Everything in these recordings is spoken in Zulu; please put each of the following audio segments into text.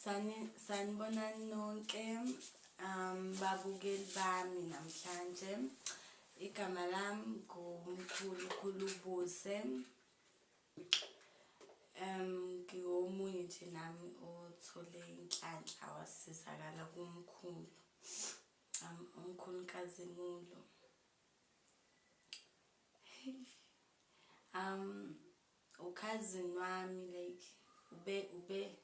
Sanibonani nonke babukeli bami namhlanje. Igama lami nguMkhulu Khulubuse. Ngiwomunye nje nami othole inhlanhla wasizakala kumkhulu, uMkhulu Nkazimulo. Ukhazini wami like ube ube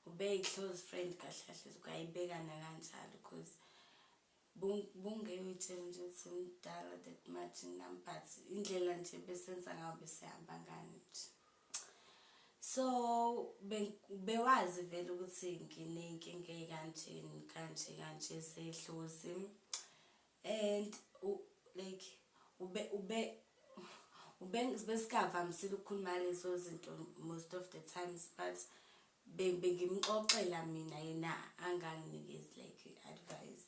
ubeyi-close friend kahle kahle ungayibeka nakanjalo cause bungeke uy'tshele nje ukuthi mdala that much nami but indlela nje besenza ngayo besihamba ngani nje. So bewazi vele ukuthi nginey'nkinga ey'kanje kanje kanje zedlozi and like ube ube ube besingavamisile ukukhuluma lezo zinto most of the times, but bengimxoxela mina, yena anganginikezi like i-advice.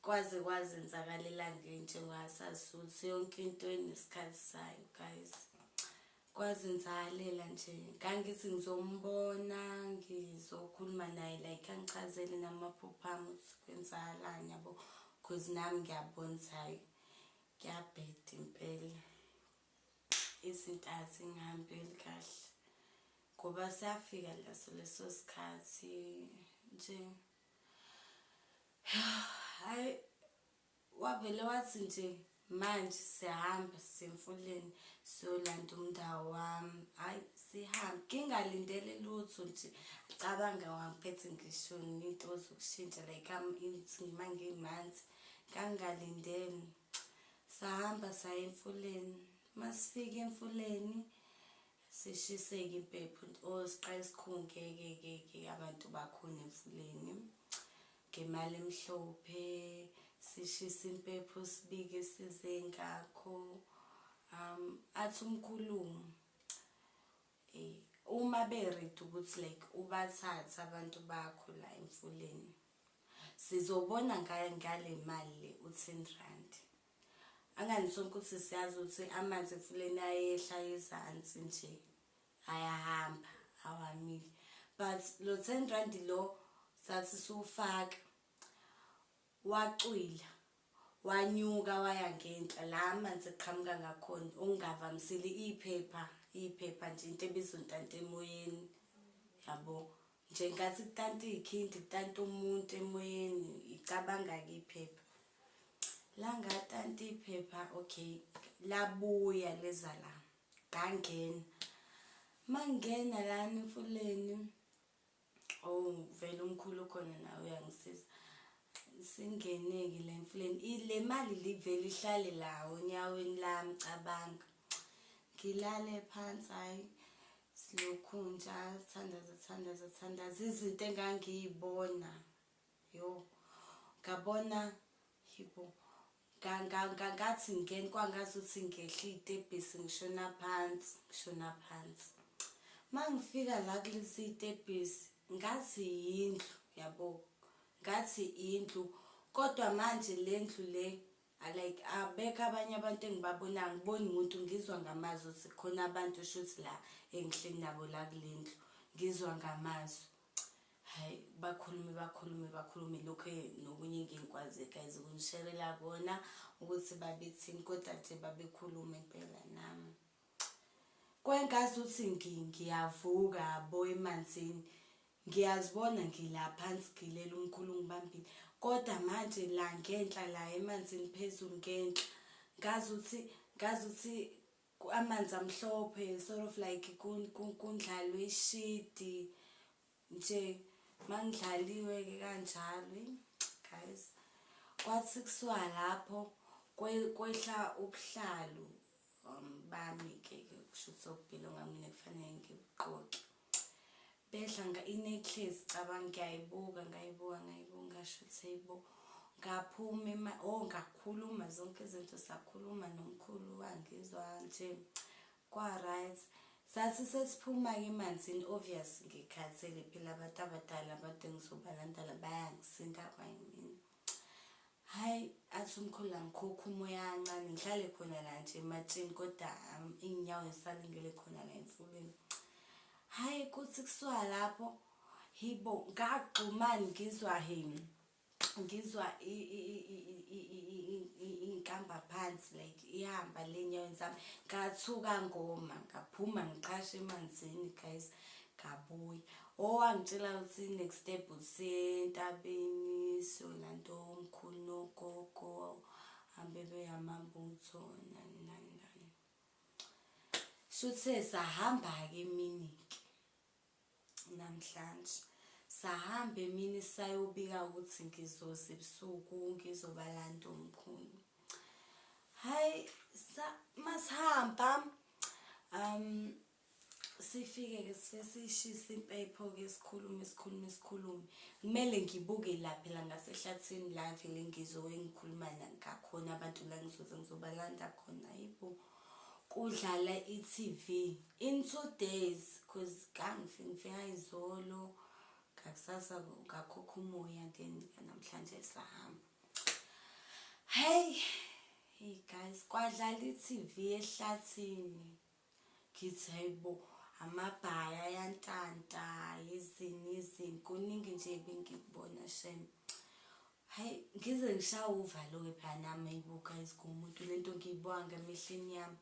Kwaze kwazenzakalela njengoba sazi ukuthi yonke into inesikhathi sayo, guys. Kwazenzakalela nje, ngangithi ngizombona, ngizokhuluma naye, like angichazele namaphupho ami ukuthi kwenzakalani yabo, cause nami ngiyabona ukuthi hhayi, kuyabheda impela, izinto azingihambeli kahle ngoba siyafika leso leso sikhathi nje. Hhayi, wavele wathi nje manje siyahamba siya emfuleni siyolanda umndawo wami. Hhayi, sihambe ngingalindele lutho nje, cabanga wangiphethe ngisho ney'nto zokushintsha like uma ngimanzi, ngangingalindele. Sahamba saya emfuleni, masifika emfuleni sishise-ke impepho or siqale sikhunge-ke ke abantu bakhona emfuleni ngemali emhlophe, sishise impepho sibike size ngakho. Athi umkhulu uma be-ready ukuthi like ubathathe abantu bakho la emfuleni, sizobona ngale mali le u-10 rand. Angani sonke ukuthi siyazi ukuthi amanzi emfuleni ayehla ezansi nje, ayahamba awamile, but lo 10 rand lo sathi siwufaka wacwila, wanyuka waya ngenhla la amanzi eqhamuka ngakhona, okungavamisile iphepha, iphepha nje into ebizontanta emoyeni yabo. Nje ngathi kutanta iy'khindi, kutanta umuntu emoyeni, icabanga-ke iphepha. Langatanta iphepha, okay, labuya leza la, ngangena. Mangingena lana emfuleni, oh vele umkhulu ukhona nawe uyangisiza. Singene-ke la emfuleni, le mali livele ihlale la onyaweni lami, cabanga. Ngilale phansi hhayi, silokhu nje sithandaza sithandaza sithandaza, izinto engangiy'bona yo, ngabona yibo ngathi ngingena kwangazuthi ngehla iy'tebhisi ngishona phansi, ngishona phansi. Uma ngifika la kulezi iy'tebhisi ngathi yindlu yabo, ngathi indlu kodwa manje le ndlu le like abekho abanye abantu engibabonayo, angiboni muntu, ngizwa ngamazwi ukuthi khona abantu shuthi la engihleli nabo la kule ndlu, ngizwa ngamazwi. Hhayi, bakhulume bakhulume bakhulume lokhu nokunye engingikwaziyo guys ukunisherela kona ukuthi babethini, kodwa nje babekhuluma impela nami. Kwengazuthi ngiyavuka yabo emanzini, ngiyazibona ngila phansi ngilele umkhulu ungibambile, kodwa manje la ngenhla la emanzini phezulu ngenhla ngazuthi ngazuthi amanzi amhlophe, sort of like kundlalwe ishidi nje. Mangidlaliwe-ke kanjalo guys, kwathi kusuka lapho kwehla ubuhlalu bami-ke ke, kushuthi okubhilonga mina kufanele ngibugqoke. Behla i-necklace, cabanga ngiyayibuka ngayibuka ngayibuka ngasho ukuthi hhayi bo, ngaphuma oh ngakhuluma zonke izinto, sakhuluma nomkhulu wangizwa nje kwa-right. Sathi sesiphuma-ke emanzini, obvious ngikhathele phela, abantu abadala abantu engizobalanda la bayangisinda kwayimina. Hhayi, athi umkhulu angikhokhe umoya kancane ngihlale khona la nje ematsheni kodwa iy'nyawo zisalungele khona la emfuleni. Hhayi, kuthi kusuka lapho, Hibo, ngagxumani ngizwa he ngizwa inkamba phansi like ihamba le nyaweni zami. Ngathuka ngoma, ngaphuma ngiqhasha emanzini guys, ngabuya. Owangitshela ukuthi next step usentabeni siyolanda omkhulu nogogo hambe beyamabutho nani nani nani. Shuthe sahamba-ke emini-ke namhlanje. Sahamba emini sayobika ukuthi ngizoza ebusuku ngizobalanda omkhulu. Hhayi masihamba sifike-ke sifike siyishise impepho-ke sikhulume sikhulume sikhulume. Kumele ngibuke la phela ngasehlathini la vele ngizoke ngikhuluma ngakhona abantu la ngizoze ngizobalanda khona, hhayi bo. Kudlala i-T_V in 2 days cause ngangifike ngifika izolo, ngakusasa ngakhokha umoya then namhlanje sahamba. Hheyi, hey guys, kwadlala i-T_V ehlathini. Ngithi hhayi bo, amabhayi ayantanta, izini izini, kuningi nje ebengikubona shame. Hhayi, ngize ngishawe uvalo-ke phela nami hhayi bo guys ngumuntu lento ngiyibuka ngamehlweni yami.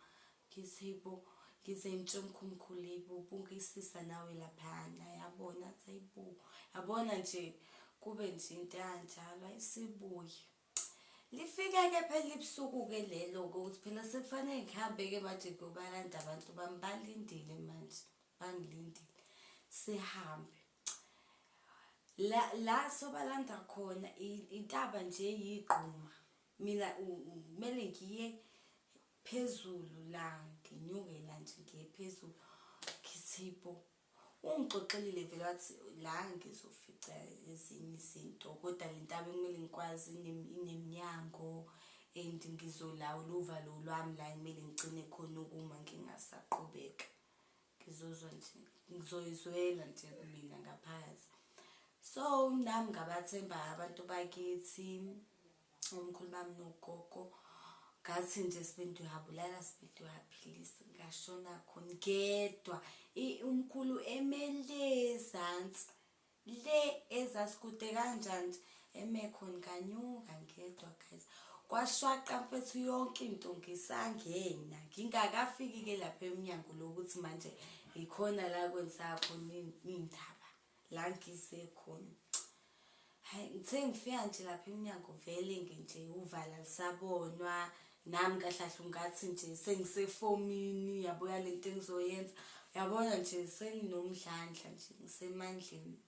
Ngithi hhayi bo, ngize ngitshe umkhulu hhayi bo bukisisa nawe laphayana yabona athi hhayi bo, yabona nje kube nje into ekanjalo hhayi sibuye. Lifike-ke phela ibusuku-ke lelo-ke ukuthi phela sekufanele ngihambe-ke manje ngiyobalanda abantu bami balindile manje, bangilindile. Sihambe. La la sobalanda khona intaba nje eyigquma. Mina kumele ngiye phezulu la, nginyuke la nje ngiye phezulu. Ngithi bo, Ungixoxelile vele wathi la ngizofica ezinye izinto kodwa le ntaba ekumele ngikwazi ineminyango and ngizolawula uvalo lwami la ekumele ngigcine khona ukuma ngingasaqhubeka. Ngizozwa nje, ngizoyizwela nje mina ngaphakathi. So nami ngabathemba abantu bakithi. Omkhulu bami nogogo ngathi nje sibindi uyabulala sibindi uyaphilisa ngashona khona ngedwa umkhulu emele ezansi le ezasi kude kanjani nje eme khona nganyuka ngedwa guys kwashwaqa mfethu yonke into ngisangena ngingakafiki-ke lapha emnyango lokuthi manje ikhona la kwenzeka khona iy'ndaba la ngize khona. Hhayi ngithe ngifika nje lapha emnyango vele nje uvala lisabonwa nami kahle kahle ungathi nje sengisefomini yabo yale nto engizoyenza. Uyabona nje senginomdlandla nje ngisemandleni.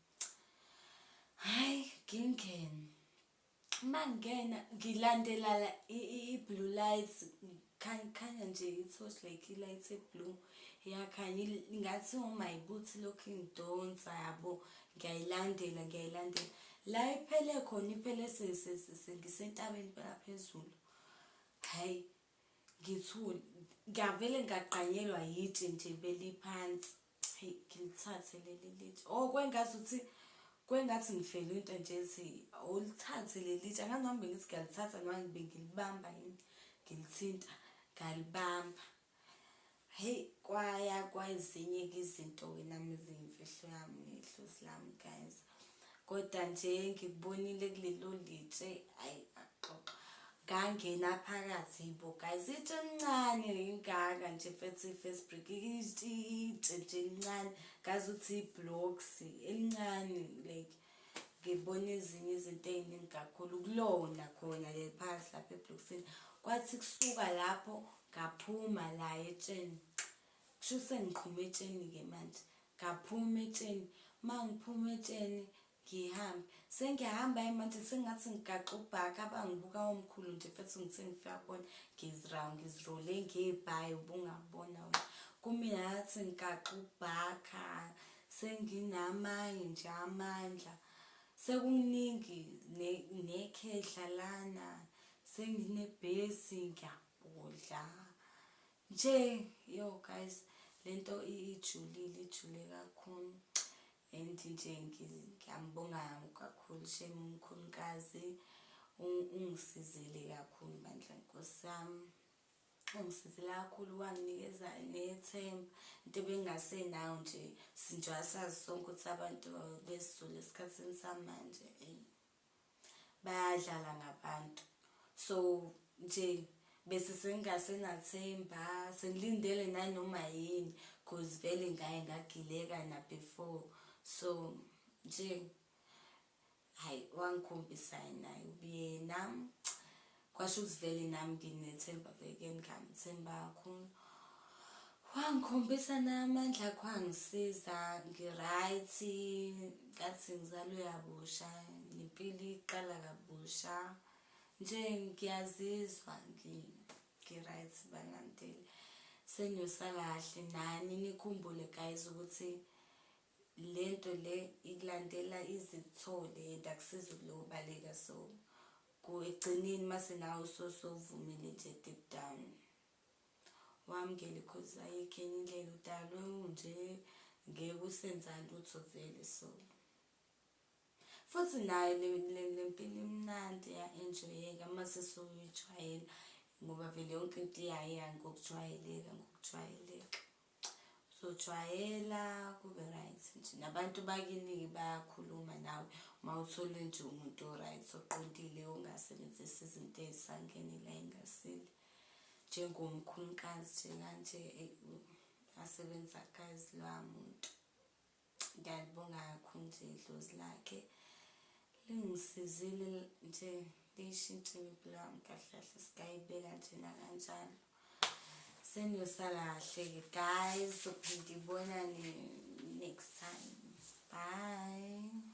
Hhayi ngingene. Uma ngingena ngilandela i-blue light khanya nje i-torch like i-light e-blue iyakhanya ngathi uma ibuthi lokhu ingidonsa yabo ngiyayilandela ngiyayilandela. La iphele khona iphele sengisentabeni impela phezulu. Hhayi ngithule ngavele ngagqanyelwa yitshe nje beliphansi. Hhayi ngilithathe leli litshe. Oh kwengazuthi kwengathi ngifele into nje ethi awulithathe leli litshe. Angazi noma bengithi ngiyalithatha noma bengilibamba yini ngilithinta ngalibamba. Hheyi kwaya kwezinye-ke izinto-ke nami eziyimfihlo yami nedlozi lami guys. Kodwa nje ngikubonile kulelo litshe hhayi akuxoxwa. Ngangena phakathi bo guys itshe elincane ingaka nje mfethu i-first brick itshe nje elincane ngazuthi i-blocks elincane like ngibona ezinye izinto ey'ningi kakhulu kulona khona le phakathi lapha ebhokisini. Kwathi kusuka lapho ngaphuma la etsheni kusho ukuthi sengiqhuma etsheni-ke manje ngaphuma etsheni uma ngiphuma etsheni ngihambe sengiyahamba manje sengathi ngigaxa ubhaka abangibuka omkhulu nje futhi ngithe ngifika kubona ngizirole ngebhayi ubungabona wena kumina ngathi ngigaxa ubhaka senginamanye nje amandla sekuningi nekhehla lana senginebhesi ngiyabhodla nje yo guys lento ijulile ijule kakhulu and nje ngiyambonga kakhulu shame umkhulukazi ungisizile kakhulu bandla nkosi yami. Ungisizile kakhulu wanginikeza nethemba, into ebengingasenayo nje njengoba sazi sonke ukuthi abantu besiZulu esikhathini samanje eyi bayadlala ngabantu. So nje bese sengingasenathemba, sengilindele nanoma yini cause vele ngaye ngagileka na-before. So nje hhayi wangikhombisa naye ubuyena, kwasho ukuthi vele nami nginethemba vele ngingamthemba kakhulu. Wangikhombisa namandla akhe wangisiza ngi-right, ngathi ngizalwe kabusha, nempilo iqala kabusha. Nje ngiyazizwa ngi-right balandeli. Seniyosala kahle nani nikhumbule guys ukuthi lento le ikulandela ize ikuthole and akusizi ukulobaleka so ekugcineni mase nawe sowuvumile nje deep down wamukele cause ayikho enye indlela udalwe unje ngeke usenza lutho vele so futhi nayo le mpilo imnandi iya-enjoy-eka mase sewuyijwayela ngoba vele yonke into iyaye ngokujwayeleka ngokujwayeleka. Uzojwayela kube right nje nabantu bakini-ke bayakhuluma nawe uma uthole nje umuntu o-right oqondile ongasebenzisi izinto ey'sangene la ey'ngasile njengomkhulukazi nje kanje asebenza guys loya muntu. Ngiyalibonga kakhulu nje idlozi lakhe lingisizile nje liyishintshile impilo yami kahle kahle singayibeka nje nakanjalo. Seniyosala kahle-ke guys, sophinde ibonane next time. Bye.